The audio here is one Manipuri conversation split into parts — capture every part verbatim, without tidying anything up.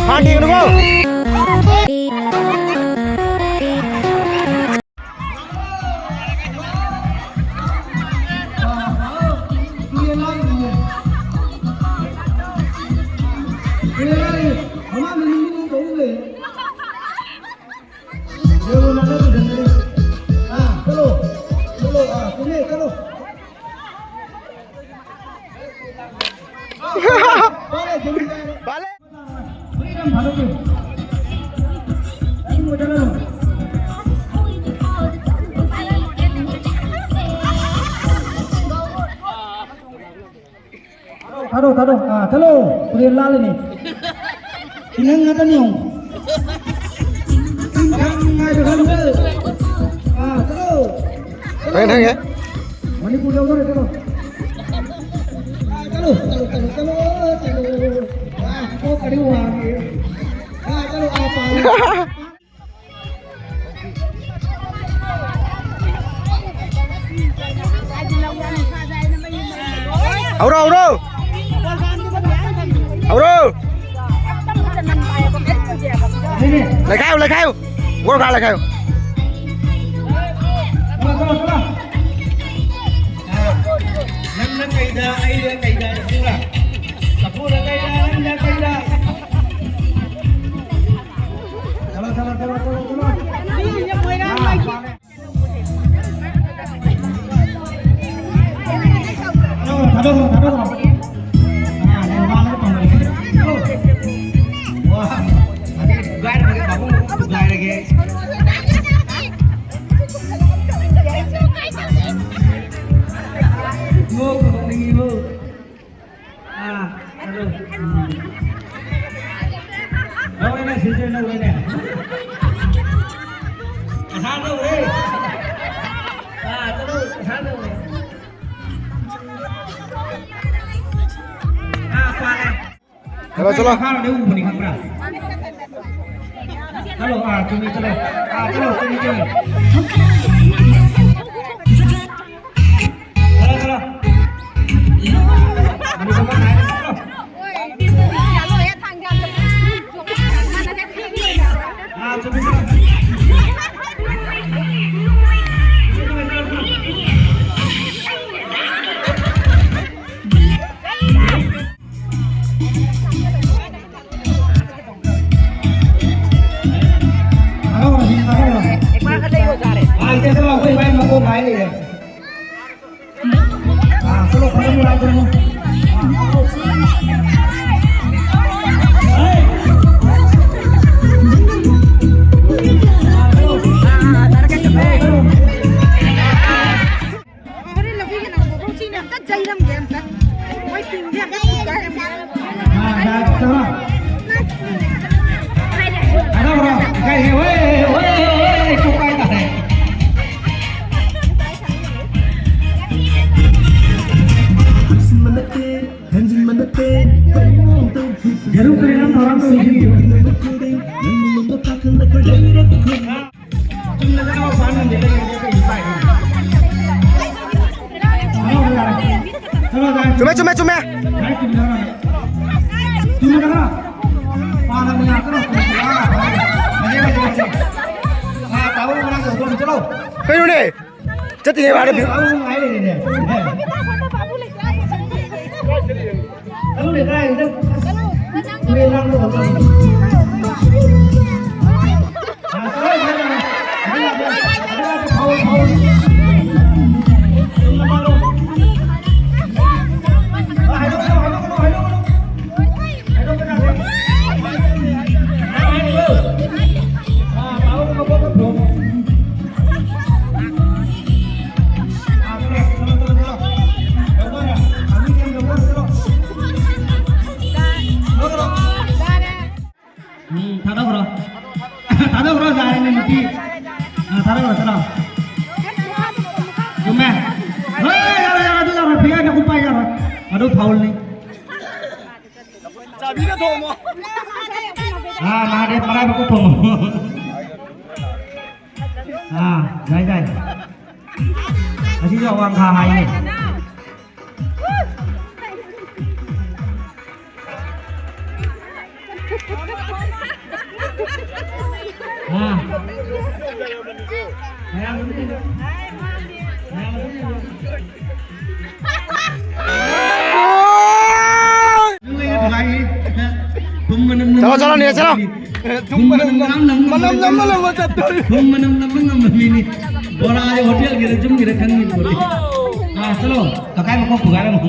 ꯍꯥꯟꯅ ꯌꯦꯡꯉꯨꯀꯣ꯫ ꯊꯥꯗꯣꯛ, ꯊꯥꯗꯣꯛ꯫ ꯑꯥ, ꯆꯠꯂꯣ꯫ ꯇꯨꯔꯦꯜ ꯂꯥꯜꯂꯅꯤ꯫ ꯇꯤꯡꯈꯪ ꯉꯥꯛꯇꯅꯤ ꯌꯦꯡꯉꯨ꯫ ꯇꯤꯡꯈꯪ ꯍꯥꯏꯗꯣ ꯈꯪꯕ꯭ꯔꯥ? ꯑꯥ, ꯆꯠꯂꯣ꯫ ꯈꯪꯉꯦ, ꯈꯪꯉꯦ꯫ ꯃꯅꯤꯄꯨꯔ ꯌꯧꯗꯣꯔꯦ, ꯆꯠꯂꯣ꯫ ꯑꯥ, ꯆꯠꯂꯣ, ꯆꯠꯂꯣ, ꯆꯠꯂꯣ, ꯆꯠꯂꯣ, ꯆꯠꯂꯣ꯫ ꯑꯥ, ꯀꯣꯛ ꯀꯔꯤ ꯋꯥꯡꯉꯦ꯫ ꯑꯥ, ꯆꯠꯂꯣ, ꯑꯥ, ꯄꯥꯜꯂꯦ꯫ ꯍꯧꯔꯣ, ꯍꯧꯔꯣ꯫ ꯍꯧꯔꯣ꯫ ꯂꯩꯈꯥꯏꯌꯨ, ꯂꯩꯈꯥꯏꯌꯨ꯫ ꯒꯣꯜ ꯈꯔ ꯂꯩꯈꯥꯏꯌꯨ꯫ ꯅꯪꯅ ꯀꯩꯗ, ꯑꯩꯅ ꯀꯩꯗ, ꯆꯐꯨꯗ꯫ ꯆꯐꯨꯗ ꯀꯩꯗ, ꯅꯪꯅ ꯀꯩꯗ꯫ ꯆꯠꯂꯣ, ꯆꯠꯂꯣ, ꯆꯠꯂꯣ, ꯆꯠꯂꯣ, ꯆꯠꯂꯣ꯫ ꯑꯥ, ꯄꯥꯔꯦ꯫ ꯊꯥꯗꯣꯛꯈ꯭ꯔꯣ, ꯊꯥꯗꯣꯛꯈ꯭ꯔꯣ, ꯊꯥꯗꯣꯛꯈ꯭ꯔꯣ꯫ ꯑꯥ, ꯂꯦꯡꯕꯥꯟꯗ ꯇꯧꯔꯒꯦ꯫ ꯋꯥ, ꯊꯨꯒꯥꯏꯔꯒꯦ, ꯕꯥꯕꯨ, ꯊꯨꯒꯥꯏꯔꯒꯦ꯫ ꯅꯣꯛꯄꯨ ꯅꯣꯛꯅꯤꯡꯉꯤꯕꯨ꯫ ꯑꯥ, ꯑꯗꯨ, ꯎꯝ꯫ ꯂꯧꯔꯦꯅꯦ, sister ꯂꯧꯔꯦꯅꯦ꯫ ꯑꯁꯥ ꯂꯧꯔꯦ꯫ ꯑꯥ, ꯆꯠꯂꯣ, ꯑꯁꯥ ꯂꯧꯔꯦ꯫ ꯑꯥ, ꯄꯥꯔꯦ꯫ ꯆꯠꯂꯣ, ꯆꯠꯂꯣ꯫ ꯃꯈꯥꯔꯣꯝꯗ ꯎꯕꯅꯤ, ꯈꯪꯕ꯭ꯔꯥ? ꯆꯠꯂꯣ, ꯑꯥ, ꯆꯨꯝꯃꯤ, ꯆꯠꯂꯣ꯫ ꯑꯥ, ꯆꯠꯂꯣ, ꯆꯨꯝꯃꯤ, ꯆꯨꯝꯃꯤ꯫ ꯆꯠꯂꯣ, ꯆꯠꯂꯣ꯫ ꯃꯅꯤꯄꯨꯔ ꯃꯈꯥ ꯍꯥꯏꯔꯦ, ꯆꯠꯂꯣ꯫ ꯍꯣꯔꯦꯟ ꯂꯝꯕꯤꯒꯤ ꯅꯪꯕꯨ ꯁꯤꯅꯦ ꯑꯝꯇ ꯆꯩꯔꯝꯒꯦ ꯑꯝꯇ꯫ ꯃꯣꯏ ꯇꯤꯝꯁꯦ ꯑꯝꯇ ꯐꯨꯒꯥꯏꯔꯝꯒꯦ꯫ ꯍꯥꯏꯔꯛꯑꯣ, ꯏꯀꯥꯏꯍꯦ, ꯍꯣꯏ, ꯍꯣꯏ, ꯍꯣꯏ, ꯍꯣꯏ, ꯀꯣꯛ ꯀꯥꯏ ꯇꯥꯔꯦ꯫ ꯍꯦꯟꯖꯤꯟꯕ ꯅꯠꯇꯦ, ꯀꯔꯤꯅꯣ ꯇꯧꯈꯤꯕꯁꯦ? ꯌꯦꯔꯨꯝ ꯀꯔꯤ ꯅꯪ ꯊꯧꯔꯥꯡ ꯇꯧꯔꯤꯁꯤꯗꯤ? ꯅꯪ ꯂꯣꯟꯗ ꯇꯥꯈꯠꯂꯛꯄ ꯂꯩꯔꯛ ꯆꯨꯝꯃꯦ, ꯆꯨꯝꯃꯦ, ꯆꯨꯝꯃꯦ꯫ ꯀꯩꯅꯣꯅꯦ? ꯆꯠꯇ꯭ꯔꯤꯉꯩ ꯃꯥꯗ ꯕꯤ- ꯎꯝ, ꯊꯥꯗꯣꯛꯈ꯭ꯔꯣ꯫ ꯊꯥꯗꯣꯛꯈ꯭ꯔꯣ, ꯌꯥꯔꯦꯅꯦ, ꯅꯨꯄꯤ꯫ ꯑ, ꯊꯥꯗꯣꯛꯈ꯭ꯔꯣ, ꯆꯠꯂꯣ꯫ ꯆꯨꯝꯃꯦ꯫ ꯍꯣꯏ, ꯌꯥꯔꯣꯏ, ꯌꯥꯔꯣꯏ, ꯑꯗꯨ ꯌꯥꯔꯣꯏ, ꯐꯤꯒꯔ ꯅꯈꯨꯠ ꯄꯥꯏ ꯌꯥꯔꯣꯏ꯫ ꯑꯗꯨ ꯐꯥꯎꯜꯅꯤ꯫ ꯆꯥꯕꯤꯗ ꯊꯣꯝꯃꯣ꯫ ꯑꯥ, ꯃꯍꯥꯗꯦꯕ ꯃꯔꯥꯏꯕꯛꯇ ꯊꯣꯝꯃꯣ꯫ ꯑꯥ, ꯌꯥꯏ, ꯌꯥꯏ꯫ ꯑꯁꯤꯁꯨ ꯑꯋꯥꯡ ꯈꯥ ꯍꯥꯏꯅꯦ꯫ ꯑꯥ꯫ ꯃꯌꯥꯝ ꯑꯗꯨꯝ ꯌꯦꯡꯉꯣ꯫ ꯃꯌꯥꯝ ꯑꯗꯨꯝ ꯌꯦꯡꯉꯣ꯫ ꯆꯠꯂꯣ, ꯆꯠꯂꯣ, ꯅꯦ, ꯆꯠꯂꯣ꯫ ꯊꯨꯝ ꯃꯅꯝ ꯅꯝ-, ꯃꯅꯝ ꯅꯝꯃ ꯅꯝꯃ ꯆꯠꯇꯣꯔꯤ꯫ ꯊꯨꯝ ꯃꯅꯝ ꯅꯝꯕ ꯉꯝꯕ ꯃꯤꯅꯤ꯫ ꯕꯣꯔꯥꯁꯦ ꯍꯣꯇꯦꯜꯒꯤꯔ ꯌꯨꯝꯒꯤꯔ ꯈꯪꯉꯤꯕ ꯄꯣꯠꯅꯤ꯫ ꯆꯠꯂꯣ, ꯀꯀꯥꯏ ꯃꯈꯣꯡ ꯄꯨꯒꯥꯏꯔꯝꯃꯣ꯫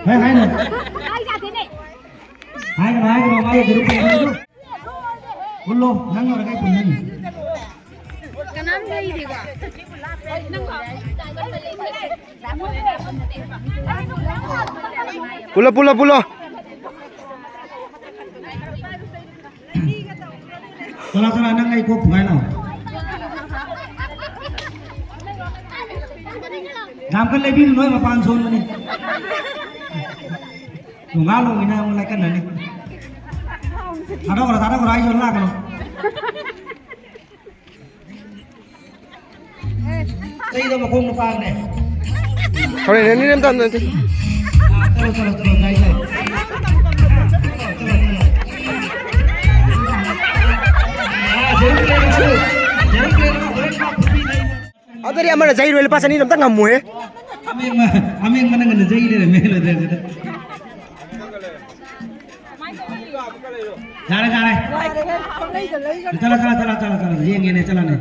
ꯍꯦ, ꯍꯥꯏꯅꯣ꯫ ꯍꯥꯏꯒꯅꯣ, ꯍꯥꯏꯒꯅꯣ, ꯃꯥꯒꯤ ꯒ꯭ꯔꯨꯞ ꯄꯨꯒꯥꯏꯔꯝꯃꯣ꯫ ꯄꯨꯜꯂꯣ, ꯅꯪ ꯂꯣꯏꯔꯒ ꯑꯩ ꯄꯨꯟꯒꯅꯤ꯫ ꯀꯅꯥꯝ ꯂꯩꯔꯤꯕ? ꯄꯨꯜꯂꯣ, ꯄꯨꯜꯂꯣ, ꯄꯨꯜꯂꯣ꯫ ꯆꯠꯂꯣ, ꯆꯠꯂꯣ, ꯅꯪ ꯑꯩ ꯀꯣꯛ ꯊꯨꯒꯥꯏꯅꯣ꯫ ꯌꯥꯝ ꯀꯟꯅ ꯂꯩꯕꯤꯔꯨꯅꯨ, ꯑꯩ ꯃꯄꯥꯟ ꯁꯣꯟꯕꯅꯤ꯫ ꯅꯣꯡꯉꯥꯜ ꯂꯣꯡꯉꯤꯅ ꯑꯃꯨꯛ ꯂꯥꯏꯀꯠꯅꯅꯤ꯫ ꯊꯥꯗꯣꯛꯈ꯭ꯔꯣ, ꯊꯥꯗꯣꯛꯈ꯭ꯔꯣ, ꯑꯩ ꯁꯣꯟ ꯂꯥꯛꯀꯅꯨ꯫ ꯆꯩꯗꯣ ꯃꯈꯣꯡ ꯅꯨꯄꯥꯒꯅꯦ꯫ ꯍꯣꯔꯦꯟ ꯑꯅꯤ ꯑꯝꯇ ꯅꯠꯇꯦ꯫ ꯆꯠꯂꯣ, ꯆꯠꯂꯣ, ꯆꯠꯂꯣ, ꯒꯥꯔꯤ ꯂꯩ꯫ ꯆꯠꯂꯣ, ꯆꯠꯂꯣ꯫ ꯑꯥ, ꯖꯦꯔꯣ ꯄ꯭ꯂꯦ ꯂꯥꯛꯑꯣ꯫ ꯖꯦꯔꯣ ꯄ꯭ꯂꯦ ꯂꯥꯛꯑꯣ, ꯍꯣꯔꯦꯟ ꯃꯥ ꯐꯨꯕꯤꯅꯤ꯫ ꯑꯗꯨꯗꯤ ꯑꯃꯅ ꯆꯩꯔꯣꯏ, ꯂꯨꯄꯥ ꯆꯅꯤꯗꯣ ꯑꯝꯇ ꯉꯝꯃꯨꯍꯦ꯫ ꯑꯃꯦꯡꯕ, ꯑꯃꯦꯡꯕ ꯅꯪꯒꯅ ꯆꯩ ꯂꯩꯔꯝꯃꯦ, ꯂꯣꯏꯔꯦ ꯑꯗꯨꯗ꯫ ꯌꯥꯔꯦ, ꯌꯥꯔꯦ꯫ ꯆꯠꯂꯣ, ꯆꯠꯂꯣ, ꯆꯠꯂꯣ, ꯆꯠꯂꯣ, ꯆꯠꯂꯣ, ꯌꯦꯡꯉꯦꯅꯦ, ꯆꯠꯂꯣꯅꯦ꯫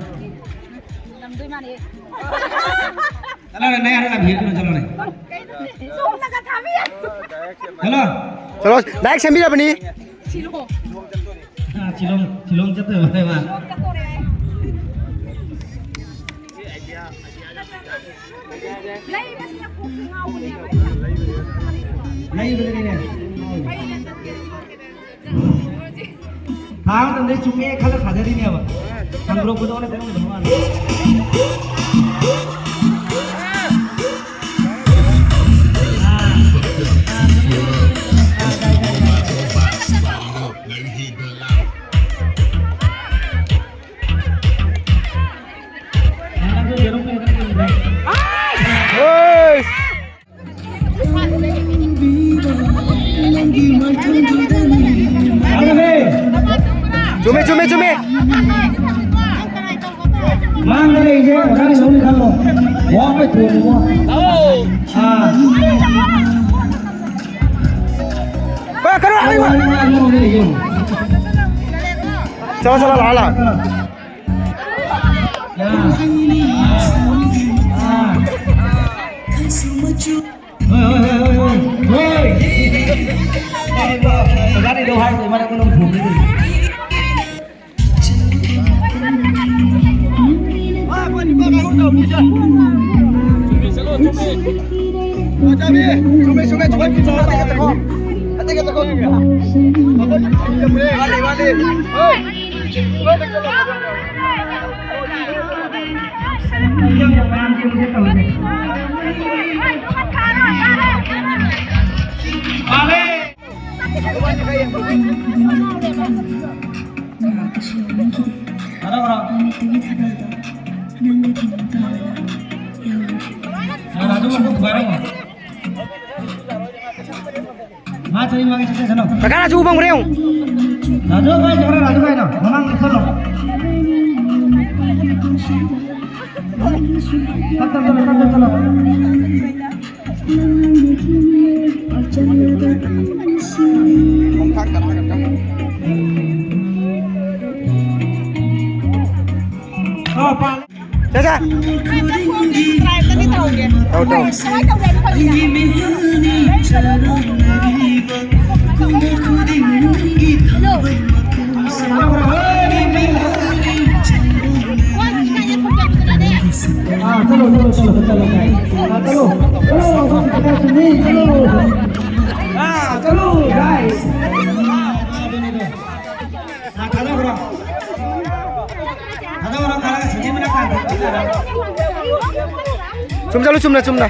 ꯆꯠꯂꯣꯅꯦ, ꯅꯌꯥ ꯅꯌꯥ ꯌꯦꯡꯉꯨꯅꯦ, ꯆꯠꯂꯣꯅꯦ꯫ ꯆꯠꯂꯣ꯫ ꯆꯠꯂꯣ, ꯗꯥꯏꯔꯦꯛ ꯁꯦꯝꯕꯤꯔꯕꯅꯤ꯫ ꯑꯥ, ꯁꯤꯂꯣꯡ, ꯁꯤꯂꯣꯡ ꯆꯠꯇꯣꯏ ꯃꯥꯜꯂꯦ ꯃꯥ꯫ ꯂꯩꯕꯗꯅꯤꯅꯦ꯫ ꯊꯥ ꯑꯃꯇꯪꯗꯤ ꯆꯨꯝꯃꯦ ꯈꯜꯂ ꯊꯥꯖꯔꯤꯅꯦꯕ꯫ ꯍꯪꯗꯣꯔꯛꯄꯗ ꯑꯣꯟꯅ ꯇꯩꯅ ꯑꯣꯏꯔꯝꯗꯧ ꯃꯥꯜꯂꯦ꯫ ꯆꯨꯝꯃꯦ, ꯆꯨꯝꯃꯦ, ꯆꯨꯝꯃꯦ꯫ ꯃꯥꯡꯗ ꯂꯩꯁꯦ ꯑꯣꯖꯥꯅ ꯂꯧꯅꯤ ꯈꯜꯂꯣ꯫ ꯋꯥ ꯑꯃ ꯊꯣꯡꯉꯨꯀꯣ꯫ ꯑꯥ꯫ ꯀꯔꯣ, ꯀꯔꯣ, ꯑꯩ ꯋꯥ ꯉꯥꯡ ꯂꯩꯌꯨ꯫ ꯆꯠꯂꯣ, ꯆꯠꯂꯣ, ꯂꯥꯛꯑꯣ, ꯂꯥꯛꯑꯣ꯫ ꯍꯣꯏ, ꯍꯣꯏ, ꯍꯣꯏ, ꯍꯣꯏ, ꯍꯣꯏ꯫ ꯍꯣꯏ꯫ ꯑꯣꯖꯥꯅ ꯀꯩꯗꯧ ꯍꯥꯏꯔꯤꯅꯣ? ꯃꯔꯛ ꯃꯅꯨꯡ ꯐꯣꯡꯗꯣꯏꯅꯤ꯫ ꯆꯨꯝꯃꯦ, ꯆꯨꯝꯃꯦ, ꯆꯨꯝꯃꯦ, ꯆꯨꯝꯃꯦ꯫ ꯋꯥꯠꯂꯤ, ꯋꯥꯠꯂꯤ꯫ ꯍꯣꯏ꯫ ꯅꯨꯃꯤꯠꯇꯨꯒꯤ ꯊꯥꯕꯜꯗꯣ ꯅꯪꯒ ꯊꯦꯡꯅ ꯇꯧꯔꯒ ꯌꯥꯎꯔꯨꯁꯦ꯫ ꯃꯥ ꯆꯠꯂꯤ, ꯃꯥꯒꯤ ꯆꯠꯁꯦ, ꯆꯠꯂꯣ꯫ ꯀꯀꯥꯅꯁꯨ ꯎꯕꯝ ꯈꯔ ꯌꯦꯡꯉꯨ꯫ ꯔꯥꯖꯨ ꯀꯥꯏ ꯆꯠꯈ꯭ꯔꯦ? ꯔꯥꯖꯨ ꯀꯥꯏꯅꯣ? ꯃꯃꯥꯡꯗ ꯆꯠꯂꯣ꯫ ꯇꯞ ꯇꯞ ꯆꯠꯂꯣ, ꯇꯞ ꯇꯞ ꯆꯠꯂꯣ꯫ ꯑꯣ, ꯄꯥꯜꯂꯦ꯫ ꯆꯦ, ꯆꯦ꯫ ꯇꯧ, ꯇꯧ꯫ ꯑꯥ, ꯆꯠꯂꯣ, ꯆꯠꯂꯣ, ꯆꯠꯂꯣ, ꯆꯠꯂꯣ, ꯆꯠꯂꯣ꯫ ꯑꯥ, ꯆꯠꯂꯣ꯫ ꯑꯥ, ꯆꯠꯂꯣ, guys꯫ ꯑꯥ, ꯊꯥꯗꯣꯛꯈ꯭ꯔꯣ꯫ ꯊꯥꯗꯣꯛꯈ꯭ꯔꯣ, ꯈꯔ ꯁꯟꯖꯤꯠ ꯃꯅꯥꯛ ꯇꯥꯟ ꯊꯣꯛꯄꯤꯔꯣ꯫ ꯆꯨꯝ ꯆꯠꯂꯨ, ꯆꯨꯝꯅ, ꯆꯨꯝꯅ꯫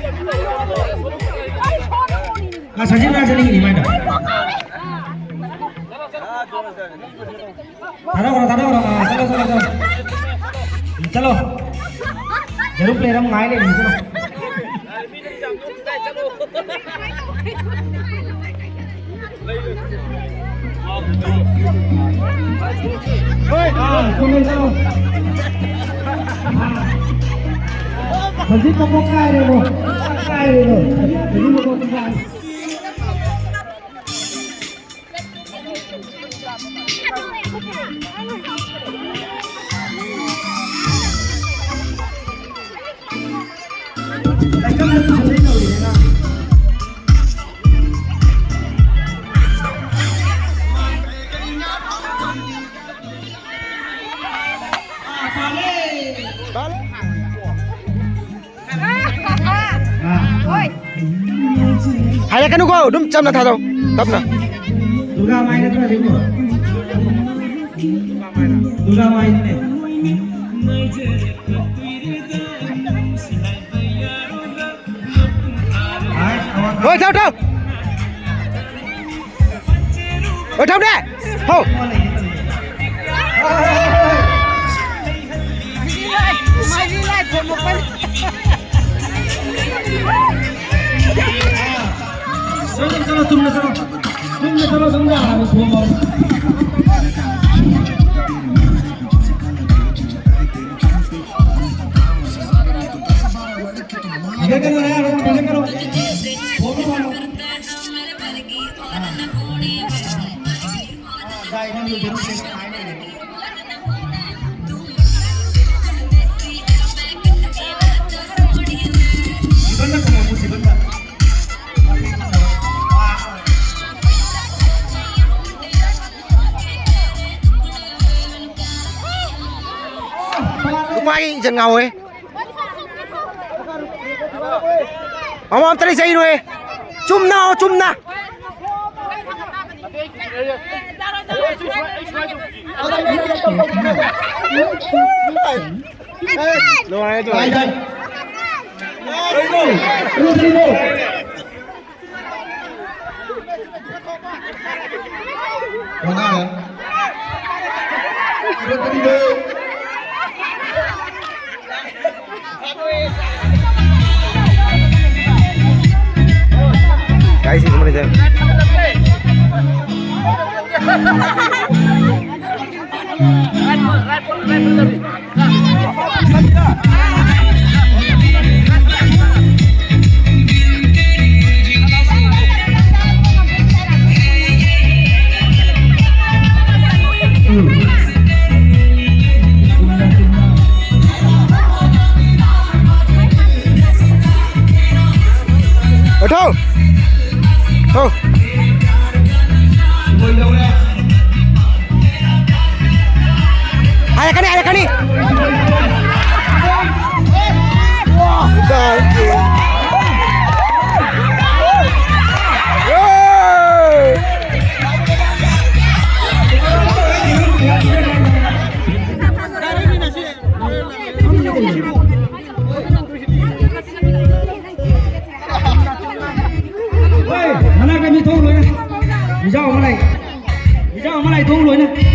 ꯑꯥ, ꯁꯟꯖꯤꯠ ꯃꯅꯥꯛ ꯆꯠꯅꯤꯡꯉꯤꯅꯤ ꯃꯥꯏꯗꯣ꯫ ꯊꯥꯗꯣꯛꯈ꯭ꯔꯣ, ꯊꯥꯗꯣꯛꯈ꯭ꯔꯣ꯫ ꯑꯥ, ꯆꯠꯂꯣ, ꯆꯠꯂꯣ, ꯆꯠꯂꯣ꯫ ꯆꯠꯂꯣ꯫ ꯌꯦꯔꯨꯝ plate ꯑꯃ ꯉꯥꯏ ꯂꯩꯔꯤꯅꯤ, ꯆꯠꯂꯣ꯫ ꯍꯣꯏ, ꯑꯥ, ꯆꯨꯝꯃꯦ, ꯆꯠꯂꯣ꯫ ꯍꯧꯖꯤꯛ ꯃꯀꯣꯛ ꯀꯥꯏꯔꯦꯕꯣ꯫ ꯀꯥꯏꯔꯦꯕꯣ꯫ ꯍꯧꯖꯤꯛ ꯃꯀꯣꯛ ꯀꯥꯏꯔꯦ꯫ ꯍꯥꯏꯔꯛꯀꯅꯨꯀꯣ, ꯑꯗꯨꯝ ꯆꯝꯅ ꯊꯥꯗꯧ, ꯇꯞꯅ꯫ ꯗꯨꯔꯒꯥ ꯃꯥꯏ ꯅꯠꯇ꯭ꯔꯣ ꯁꯤꯕꯨ? ꯗꯨꯔꯒꯥ ꯃꯥꯏꯅꯦ꯫ ꯍꯣꯏ, ꯊꯥꯎ, ꯊꯥꯎ꯫ ꯍꯣꯏ, ꯊꯥꯎꯅꯦ꯫ ꯍꯣ꯫ ꯆꯠꯂꯣ, ꯆꯠꯂꯣ, ꯆꯨꯝꯅ ꯆꯠꯂꯣ꯫ ꯆꯨꯝꯅ ꯆꯠꯂꯣ, ꯑꯗꯨꯝ ꯌꯥꯔꯕ ꯊꯣꯡꯉꯣ꯫ ꯅꯨꯄꯥꯒꯤ ꯏꯖꯠ ꯉꯥꯎꯋꯦ꯫ ꯃꯃꯥ ꯑꯝꯇ ꯂꯩꯖꯩꯅꯣꯍꯦ꯫ ꯆꯨꯝꯅ, ꯑꯣ, ꯆꯨꯝꯅ꯫ ꯅꯨꯡꯉꯥꯏ, ꯅꯨꯡꯉꯥꯏ꯫ ꯊꯣ꯫ ꯊꯣ꯫ ꯍꯥꯏꯔꯛꯀꯅꯤ, ꯍꯥꯏꯔꯛꯀꯅꯤ꯫ ꯍꯣꯏ, ꯃꯅꯥꯛꯇ ꯃꯤ ꯊꯣꯛꯎ ꯂꯣꯏꯅ꯫ ꯃꯤꯖꯥꯎ ꯑꯃ ꯂꯩ꯫ ꯃꯤꯖꯥꯎ ꯑꯃ ꯂꯩ, ꯊꯣꯛꯎ ꯂꯣꯏꯅ꯫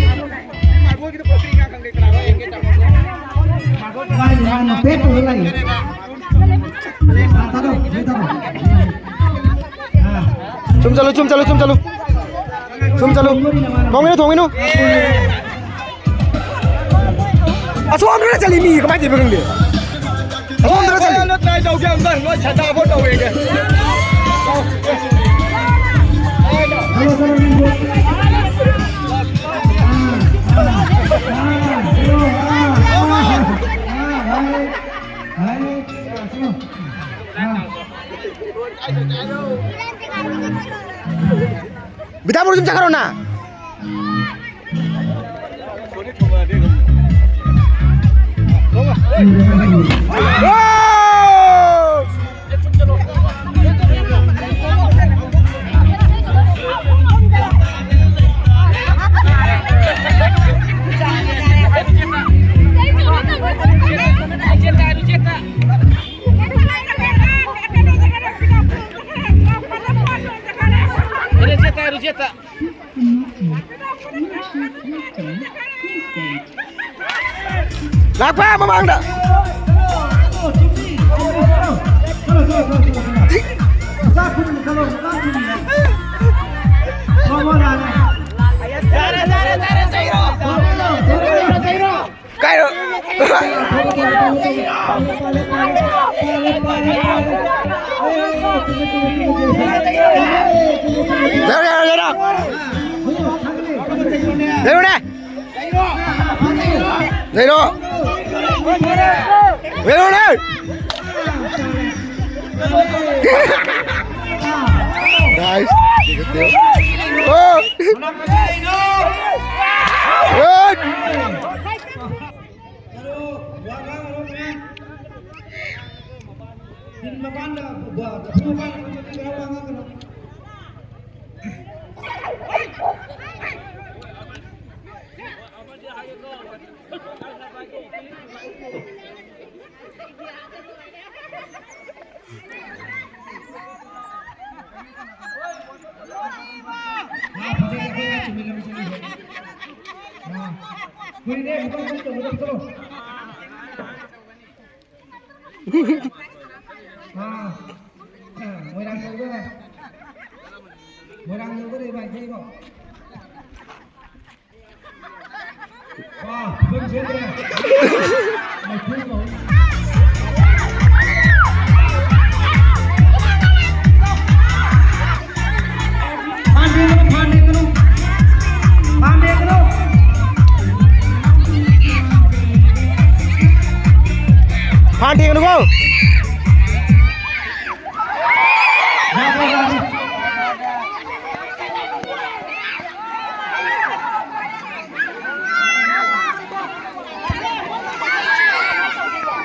ꯃꯥꯅ ꯄꯦꯠ ꯇꯧꯔ ꯂꯩ꯫ ꯁꯨꯝ ꯆꯠꯂꯨ, ꯁꯨꯝ ꯆꯠꯂꯨ, ꯁꯨꯝ ꯆꯠꯂꯨ꯫ ꯁꯨꯝ ꯆꯠꯂꯨ꯫ ꯊꯣꯡꯉꯤꯅꯨ, ꯊꯣꯡꯉꯤꯅꯨ꯫ ꯑꯁꯣꯝꯗꯅ ꯆꯠꯂꯤ ꯃꯤ, ꯀꯃꯥꯏꯅ ꯇꯧꯔꯤꯕ ꯈꯪꯗꯦ꯫ ꯑꯁꯣꯝꯗꯅ ꯆꯠꯂꯤ꯫ ꯇ꯭ꯔꯥꯏ ꯇꯧꯒꯦ ꯑꯝꯇ, ꯂꯣꯏ ꯁꯗꯥ ꯐꯣꯟ ꯇꯧꯔꯦꯒꯦ꯫ ꯕꯤꯗ꯭ꯌꯥꯄꯨꯔ ꯁꯨꯝ ꯆꯠꯈ꯭ꯔꯣ ꯅꯪ꯫ ꯂꯥꯛꯄ ꯃꯃꯥꯡꯗ꯫ ꯀꯥꯏꯔꯣ? ꯌꯥꯔꯦ, ꯌꯥꯔꯦ, ꯌꯥꯔꯦ꯫ ꯂꯩꯔꯣꯅꯦ꯫ ꯂꯩꯔꯣ꯫ ꯂꯩꯔꯣꯅꯦ꯫ Guys, look at this. Oh! Good! ꯋꯥ ꯉꯥꯡꯒꯅꯨ, ꯀꯅꯥ? ꯇꯤꯟ ꯃꯄꯥꯟꯗ, ꯆꯐꯨ ꯃꯄꯥꯟꯗ ꯐꯝꯕ ꯃꯤ ꯈꯔ ꯋꯥ ꯉꯥꯡꯒꯅꯨ꯫ ꯀꯨꯏꯔꯦ, ꯑꯃꯨꯛꯇꯪ ꯇꯧꯒꯗꯕꯗꯣ꯫ ꯑꯥ, ꯃꯣꯏꯔꯥꯡ ꯌꯧꯗꯣꯔꯦ꯫ ꯃꯣꯏꯔꯥꯡ ꯌꯧꯗꯣꯔꯦ, ꯏꯕꯥ, ꯏꯆꯦ, ꯏꯕꯣ꯫ ꯑꯥ, ꯐꯤꯕꯝ ꯁꯦꯝꯗ꯭ꯔꯦ꯫ ꯃꯩꯈꯨ ꯇꯧꯏ꯫ ꯐꯥꯟ ꯌꯦꯡꯒꯅꯨ, ꯐꯥꯟ ꯌꯦꯡꯒꯅꯨ꯫ ꯐꯥꯟ ꯌꯦꯡꯒꯅꯨ꯫ ꯐꯥꯟ ꯌꯦꯡꯒꯅꯨꯀꯣ꯫ ꯌꯥꯗ꯭ꯔꯦ, ꯌꯥꯗ꯭ꯔꯦ꯫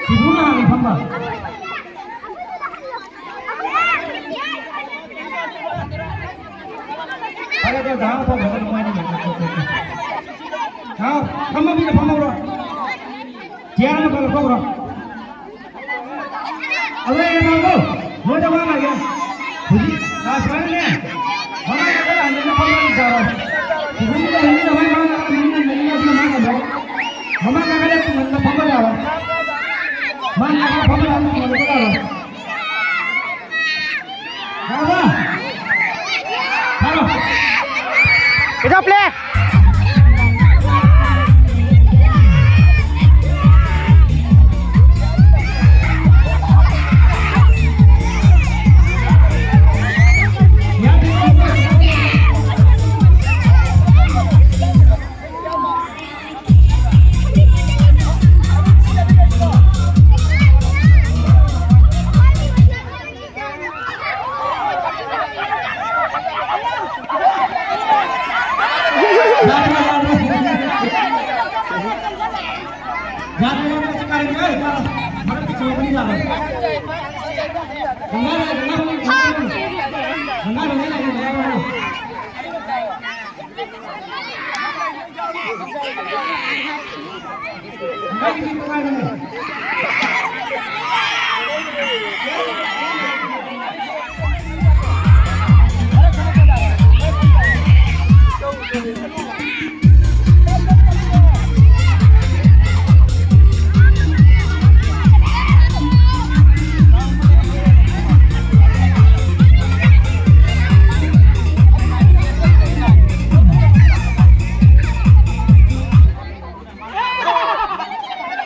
ꯁꯤꯕꯨꯅ ꯍꯥꯟꯅ ꯐꯝꯕ꯫ ꯐꯔꯦ, ꯑꯗꯣ ꯗꯥ ꯐꯝꯈ꯭ꯔꯒ ꯅꯨꯡꯉꯥꯏꯅꯤ꯫ ꯗꯥ, ꯐꯝꯕ ꯃꯤꯅ ꯐꯝꯍꯧꯔꯣ꯫ ꯆꯤꯌꯥꯔ ꯑꯃ ꯈꯔ ꯂꯧꯊꯣꯛꯈ꯭ꯔꯣ꯫ ꯑꯗꯣ ꯑꯩ ꯉꯥꯡꯉꯣ, ꯃꯣꯏꯗ ꯋꯥ ꯉꯥꯡꯒꯦ꯫ ꯍꯧꯖꯤꯛ ꯂꯥꯁ ꯁꯨꯃꯥꯏꯅꯅꯦ, ꯃꯃꯥꯡ ꯅꯥꯀꯟꯗ ꯍꯟꯖꯤꯟꯅ ꯐꯝꯕ ꯑꯗꯨꯝ ꯇꯥꯔꯣ꯫ ꯍꯧꯖꯤꯛꯀꯤꯗꯣ ꯍꯟꯖꯤꯟꯅ ꯃꯥꯏ ꯃꯃꯥꯡ ꯅꯥꯀꯟꯗ ꯍꯟꯖꯤꯟꯅ ꯍꯟꯖꯤꯟꯅ ꯑꯗꯨꯝ ꯃꯥꯏ ꯇꯝꯃꯣ꯫ ꯃꯃꯥꯡ ꯅꯥꯀꯟꯗ ꯇꯨꯡꯍꯟꯕ ꯐꯝꯕ ꯌꯥꯔꯣꯏ꯫ ꯃꯥꯡ ꯅꯥꯀꯟꯗ ꯐꯝꯕ ꯌꯥꯔꯣꯏ, ꯇꯨꯡꯍꯟꯕ ꯌꯥꯔꯣꯏ꯫ ꯌꯥꯔꯕ? ꯐꯥꯔꯣ꯫ ꯀꯩꯗꯧ ꯄ꯭ꯂꯦ?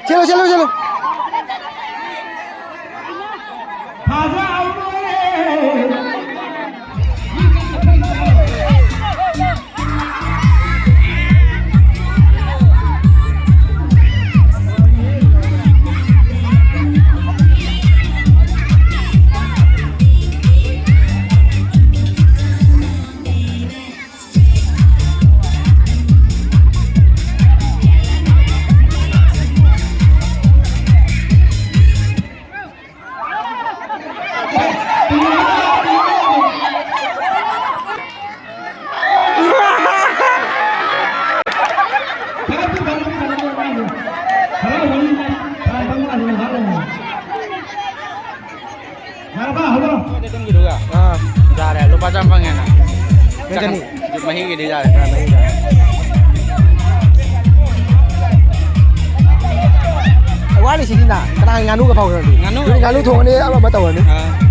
ꯆꯦꯜꯂꯨ, ꯆꯦꯜꯂꯨ, ꯆꯦꯜꯂꯨ꯫ ꯑꯥ꯫ ꯌꯥꯔꯦ, ꯂꯨꯄꯥ ꯆꯥꯝ ꯐꯪꯉꯦꯅ꯫ ꯅꯪ ꯆꯅꯤ꯫ ꯃꯍꯤꯒꯤꯗꯤ ꯌꯥꯔꯦ꯫ ꯑꯥ, ꯃꯍꯤꯒꯤ ꯌꯥꯔꯦ꯫ ꯋꯥꯠꯂꯤ ꯁꯤꯗꯤꯅ꯫ ꯀꯅꯥ ꯉꯥꯅꯨꯒ ꯐꯥꯎꯈ꯭ꯔꯗꯤ? ꯉꯥꯅꯨ꯫ ꯑꯗꯨꯗꯤ ꯉꯥꯅꯨ ꯊꯣꯡꯉꯅꯤ, ꯑꯃ ꯑꯃ ꯇꯧꯔꯅꯤ꯫ ꯑꯥ꯫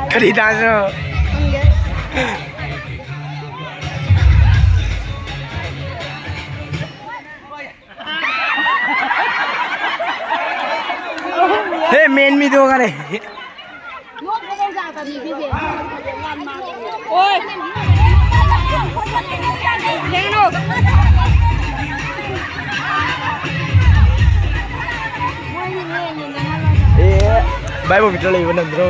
ꯀꯔꯤ ꯗꯥꯟꯁꯅꯣ? ꯍꯦ, ꯃꯦꯟ ꯃꯤꯗꯣ ꯈꯔꯦ꯫ ꯑꯣꯏ꯫ ꯌꯦꯡꯉꯨ꯫ ꯑꯦ, ꯚꯥꯏ ꯄꯕꯤꯇ꯭ꯔ ꯂꯩꯕ ꯅꯪꯗ꯭ꯔꯣ?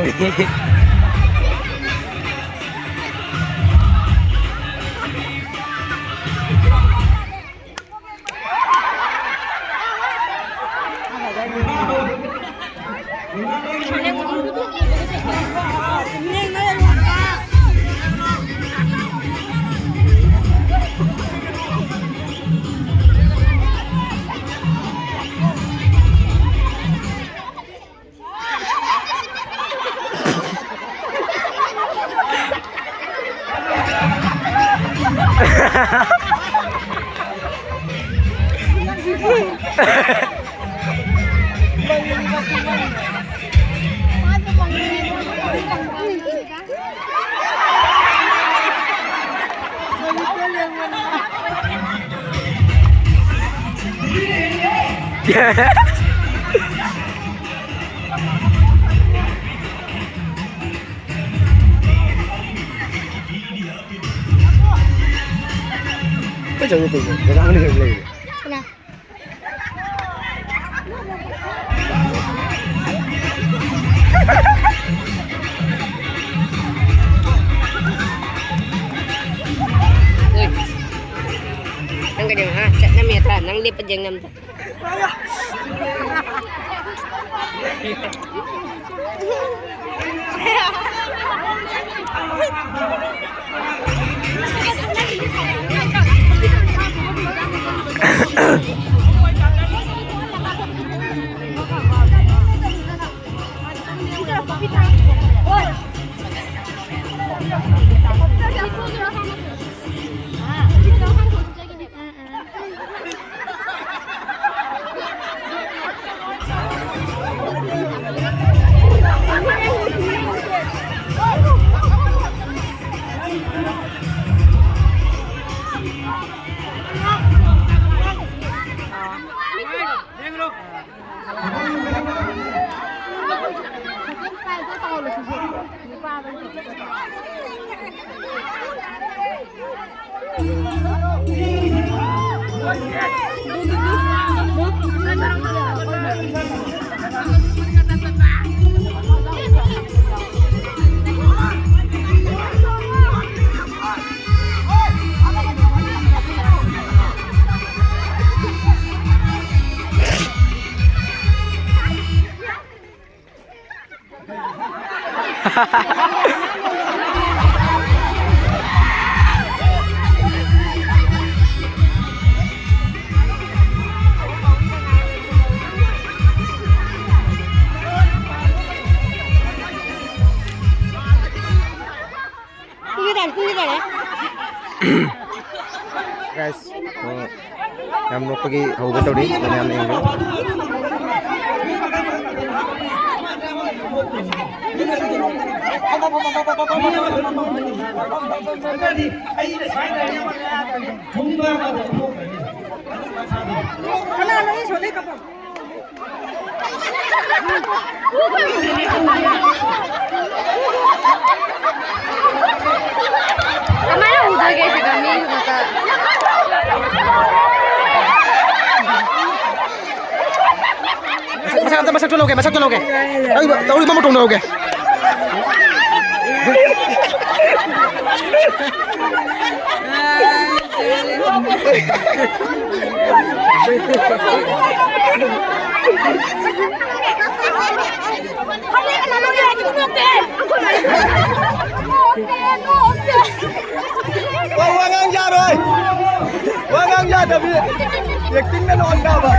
ꯀꯩ ꯆꯠꯂꯨꯗꯣꯏꯅꯣ? ꯖꯒꯥ ꯑꯃ ꯂꯩꯔ ꯂꯩꯔꯦ꯫ ꯀꯅꯥ? ꯑꯣꯏ꯫ ꯅꯪ ꯀꯩꯗꯧꯅꯣ, ꯍꯥ? ꯆꯠꯅꯝꯃꯦ ꯑꯊꯥ, ꯅꯪ ꯂꯦꯞꯄ ꯌꯦꯡꯅꯝꯗ꯫ Guys, ꯌꯥꯝ ꯅꯣꯛꯄꯒꯤ ꯍꯧꯕ ꯇꯧꯔꯤ, ꯃꯌꯥꯝ ꯌꯦꯡꯕꯤꯌꯨ꯫ ꯀꯃꯥꯏꯅ ꯎꯗꯒꯦ ꯁꯤꯗ ꯃꯤ ꯃꯁꯛ, ꯃꯁꯛ ꯑꯝꯇ, ꯃꯁꯛꯇꯣ ꯂꯧꯒꯦ, ꯃꯁꯛꯇꯣ ꯂꯧꯒꯦ꯫ ꯑꯩ ꯇꯧꯔꯤ ꯃꯃꯨꯠ ꯇꯧꯅꯍꯧꯒꯦ꯫ ꯋꯥ, ꯋꯥ ꯉꯥꯡ ꯌꯥꯔꯣꯏ꯫ ꯋꯥ ꯉꯥꯡ ꯌꯥꯗꯕꯤ꯫ Acting ꯅ ꯂꯣꯟ ꯇꯥꯕ꯫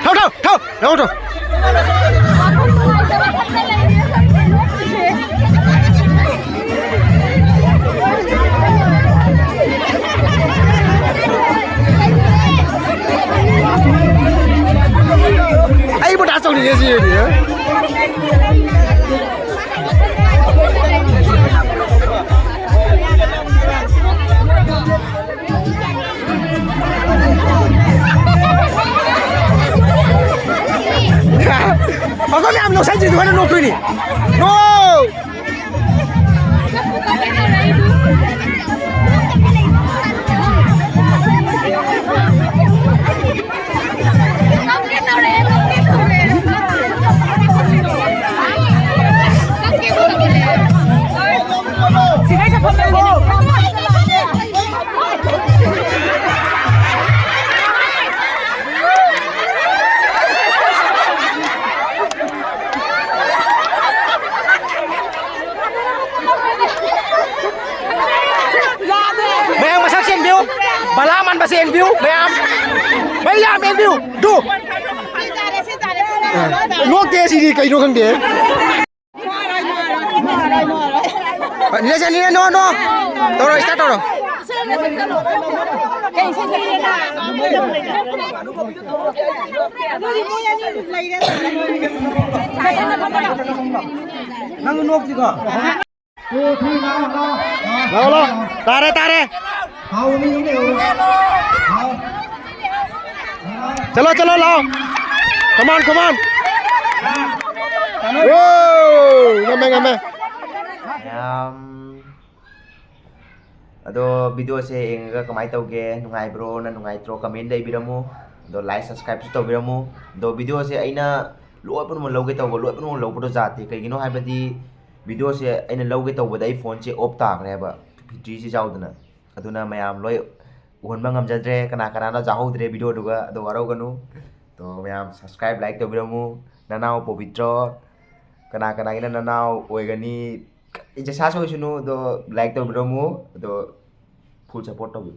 ꯊꯧ, ꯊꯧ, ꯊꯧ, ꯊꯧ, ꯊꯧ꯫ ꯑꯩꯕꯨ dance ꯇꯧꯅꯤꯡꯉꯦ ꯁꯤ ꯌꯦꯡꯉꯦ꯫ ꯑꯩꯈꯣꯏ ꯃꯌꯥꯝ ꯅꯣꯛꯁꯟꯁꯤ ꯑꯗꯨꯃꯥꯏꯅ ꯅꯣꯛꯇꯣꯏꯅꯤ꯫ ꯅꯣ! ꯃꯌꯥꯝ, ꯃꯌꯥꯝ ꯑꯦꯟꯕꯤꯌꯨ꯫ ꯗꯨ꯫ ꯅꯣꯛꯇꯦ ꯁꯤꯗꯤ ꯀꯩꯅꯣ ꯈꯪꯗꯦ꯫ ꯅꯤꯔꯖ, ꯅꯤꯔꯖ, ꯅꯣ, ꯅꯣ꯫ ꯇꯧꯔꯣ, start ꯇꯧꯔꯣ꯫ ꯅꯪ ꯅꯣꯛꯇꯤꯀꯣ? ꯂꯥꯛꯑꯣ, ꯂꯥꯛꯑꯣ꯫ ꯇꯥꯔꯦ, ꯇꯥꯔꯦ꯫ ꯆꯠꯂꯣ, ꯆꯠꯂꯣ, ꯂꯥꯛꯑꯣ꯫ Come on, come on꯫ ꯋꯣ! ꯉꯝꯃꯦ, ꯉꯝꯃꯦ꯫ ꯌꯥꯝ ꯑꯗꯣ videoꯁꯦ ꯌꯦꯡꯉꯒ ꯀꯃꯥꯏꯅ ꯇꯧꯒꯦ? ꯅꯨꯡꯉꯥꯏꯕ꯭ꯔꯣ? ꯅ ꯅꯨꯡꯉꯥꯏꯇ꯭ꯔꯣ? Commentꯗ ꯏꯕꯤꯔꯝꯃꯨ꯫ ꯑꯗꯣ like, subscribeꯁꯨ ꯇꯧꯕꯤꯔꯝꯃꯨ꯫ ꯑꯗꯣ videoꯁꯦ ꯑꯩꯅ ꯂꯣꯏ ꯄꯨꯝꯅꯃꯛ ꯂꯧꯒꯦ ꯇꯧꯕ, ꯂꯣꯏ ꯄꯨꯝꯅꯃꯛ ꯂꯧꯕꯗꯣ ꯌꯥꯗꯦ꯫ ꯀꯩꯒꯤꯅꯣ ꯍꯥꯏꯕꯗꯤ videoꯁꯦ ꯑꯩꯅ ꯂꯧꯒꯦ ꯇꯧꯕꯗ ꯑꯩ phoneꯁꯦ off ꯇꯥꯈ꯭ꯔꯦꯕ, batteryꯁꯦ ꯌꯥꯎꯗꯅ꯫ ꯑꯗꯨꯅ ꯃꯌꯥꯝ ꯂꯣꯏ ꯎꯍꯟꯕ ꯉꯝꯖꯗ꯭ꯔꯦ꯫ ꯀꯅꯥ ꯀꯅꯥꯅꯣ ꯌꯥꯍꯧꯗ꯭ꯔꯦ videoꯗꯨꯒ, ꯑꯗꯣ ꯋꯥꯔꯧꯒꯅꯨ꯫ ꯑꯗꯣ ꯃꯌꯥꯝ subscribe, like ꯇꯧꯕꯤꯔꯝꯃꯨ꯫ ꯅꯅꯥꯎ ꯄꯣꯕꯤꯇ꯭ꯔꯣ, ꯀꯅꯥ ꯀꯅꯥꯒꯤꯅ ꯅꯅꯥꯎ ꯑꯣꯏꯒꯅꯤ? ꯖꯦꯁꯥꯁꯨ ꯑꯣꯏꯁꯅꯨ, ꯑꯗꯣ like ꯇꯧꯕꯤꯔꯝꯃꯨ, ꯑꯗꯣ full support ꯇꯧꯕꯤꯌꯨ꯫